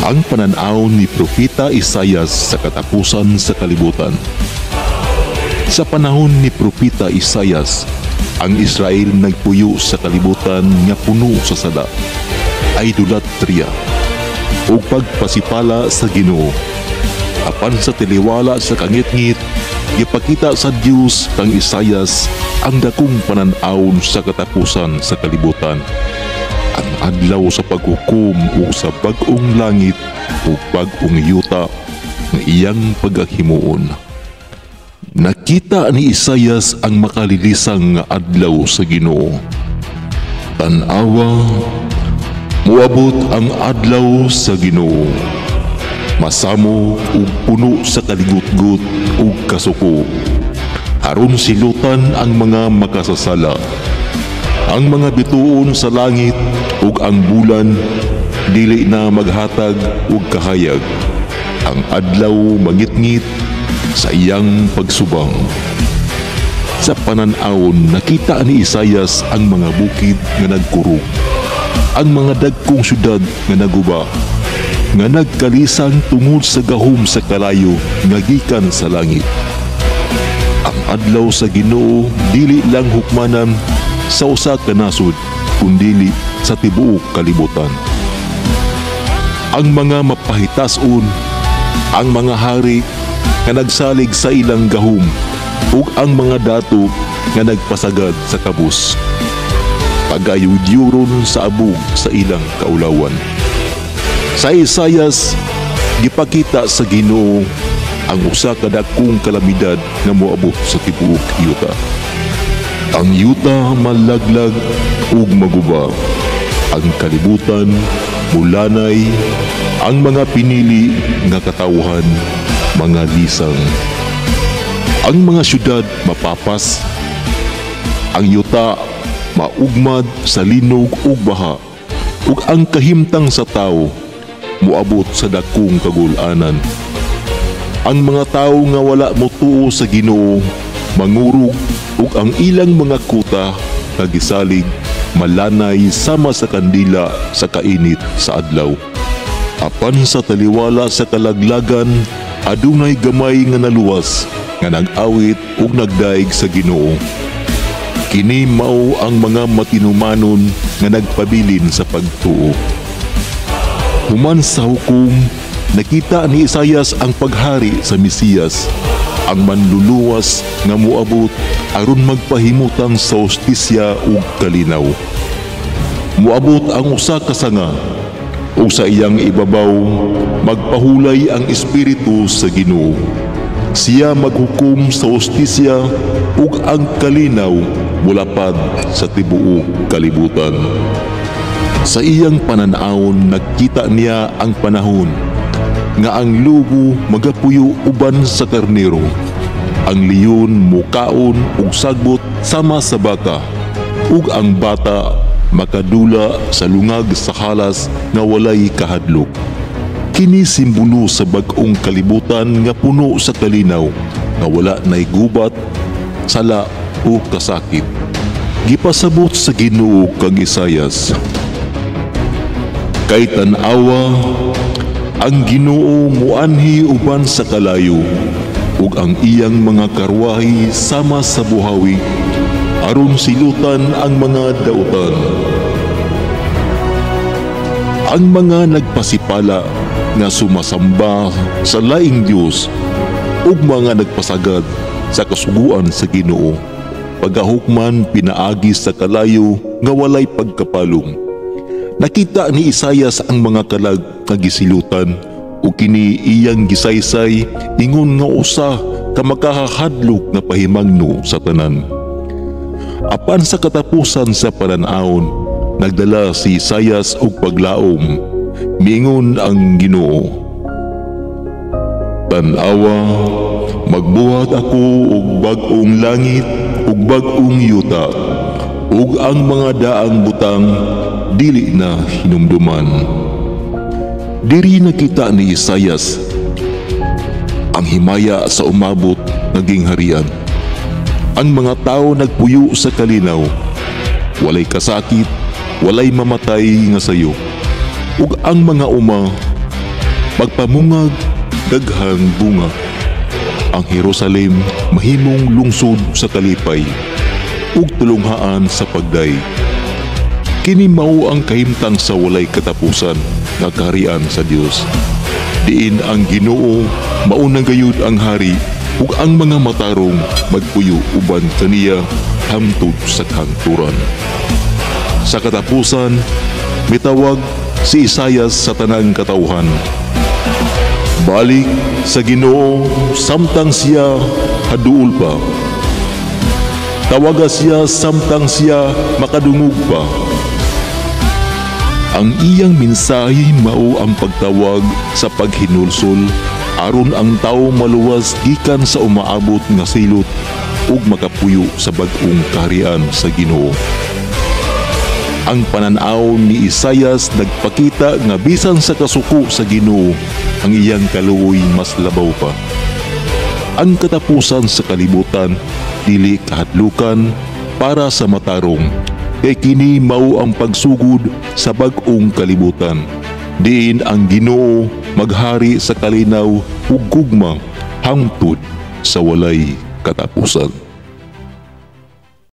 Ang panan-aw ni Propeta Isayas sa katapusan sa kalibutan. Sa panahon ni Propeta Isayas, ang Israel nagpuyo sa kalibutan nga puno sa sala, idolatria, ug pagpasipala sa Ginoo. Apan sa taliwala sa kangitngit, gipakita sa Dios kang Isayas ang dakong panan-awon sa katapusan sa kalibutan, ang adlaw sa paghukom ug sa bag-ong langit ug bag-ong yuta nga iyang pagahimuon. Nakita ni Isayas ang makalilisang nga adlaw sa Ginoo. "Tan-awa, muabot ang adlaw sa Ginoo. Masamo ug puno sa kaligutgot ug kasuko. Aron silutan ang mga makasasala. Ang mga bituon sa langit ug ang bulan dili na maghatag og kahayag. Ang adlaw mangitngit sa iyang pagsubang." Sa panan-awon, nakita ni Isayas ang mga bukid nga nagkurog, ang mga dagkong syudad nga naguba, nga nagkalisang tungod sa gahom sa kalayo nga gikan sa langit. Ang adlaw sa Ginoo dili lang hukmanan sa usa ka nasod, kundili sa tibuok kalibutan. Ang mga mapahitason, ang mga hari nga nagsalig sa ilang gahom, ug ang mga dato nga nagpasagad sa kabus, pagayudyuron sa abog sa ilang kaulawan. Sa Isayas, gipakita sa Ginoo ang usa ka dakong kalamidad nga moabot sa tibuok yuta. Ang yuta malaglag ug maguba. Ang kalibutan mulanay, ang mga pinili nga katawhan mga lisang. Ang mga syudad mapapas. Ang yuta maugmad sa linog ug baha, ug ang kahimtang sa tawo moabot sa dakong kagul-anan. Ang mga tawo nga wala motuo sa Ginoo mangurog, ug ang ilang mga kuta nga gisalig malanay sama sa kandila sa kainit sa adlaw. Apan sa taliwala sa kalaglagan, adunay gamay nga naluwas nga nag-awit ug nagdaig sa Ginoo. Kini mao ang mga matinumanon nga nagpabilin sa pagtuo. Human sa hukom, nakita ni Isayas ang paghari sa Mesiyas, ang manluluwas nga moabot aron magpahimutang sa hustisya ug kalinaw. Moabot ang usa ka sanga ug sa iyang ibabaw magpahulay ang espiritu sa Ginoo. Siya maghukom sa hustisya ug ang kalinaw mulapad sa tibuok kalibutan. Sa iyang panan-awon, nakita niya ang panahon nga ang lobo magapuyo uban sa karnero. Ang leon mukaon og sagbot sama sa baka, ug ang bata makadula sa lungag sa halas nga walay kahadlok. Kini simbolo sa bag-ong kalibutan nga puno sa kalinaw, nga wala nay gubat, sala o kasakit. Gipasabot sa Ginoo kang Isayas, "Kay tan-awa, ang Ginoo muanhi uban sa kalayo, ug ang iyang mga karwahe sama sa buhawi, aron silutan ang mga dautan, ang mga nagpasipala nga sumasamba sa laing Dios ug mga nagpasagad sa kasuguan sa Ginoo. Pagahukman pinaagi sa kalayo nga walay pagkapalong." Nakita ni Isayas ang mga kalag nga gisilutan, ug kini iyang gisaysay ingon nga usa ka makahahadlok nga pahimangno sa tanan. Apan sa katapusan sa panan-awon, nagdala si Isayas og paglaom. Miingon ang Ginoo, "Tan-awa, magbuhat ako og bag-ong langit ug bag-ong yuta, ug ang mga daang butang dili na hinumduman." Diri nakita ni Isayas ang himaya sa umabot nga gingharian. Ang mga tao nagpuyo sa kalinaw, walay kasakit, walay mamatay nga sayo. Ug ang mga uma Magpamungag daghang bunga. Ang Jerusalem mahimong lungsod sa kalipay ug tulunghaan sa pagday. Kini mao ang kahimtang sa walay katapusan nga kaharian sa Dios, diin ang Ginoo mauna gayud ang hari ug ang mga matarong magpuyo uban kaniya hangtod sa kahangturan. Sa katapusan, mitawag si Isayas sa tanang katawhan. Balik sa Ginoo samtang siya haduol pa. Tawaga siya samtang siya makadungog pa. Ang iyang mensahe mao ang pagtawag sa paghinulsol aron ang tawo maluwas gikan sa umaabot nga silot ug makapuyo sa bag-ong kaharian sa Ginoo. Ang panan-aw ni Isayas nagpakita nga bisan sa kasuko sa Ginoo, ang iyang kaluoy mas labaw pa. Ang katapusan sa kalibutan dili kahadlukan para sa matarong, kay kini mao ang pagsugod sa bag-ong kalibutan, diin ang Ginoo maghari sa kalinaw ug gugma hangtod sa walay katapusan.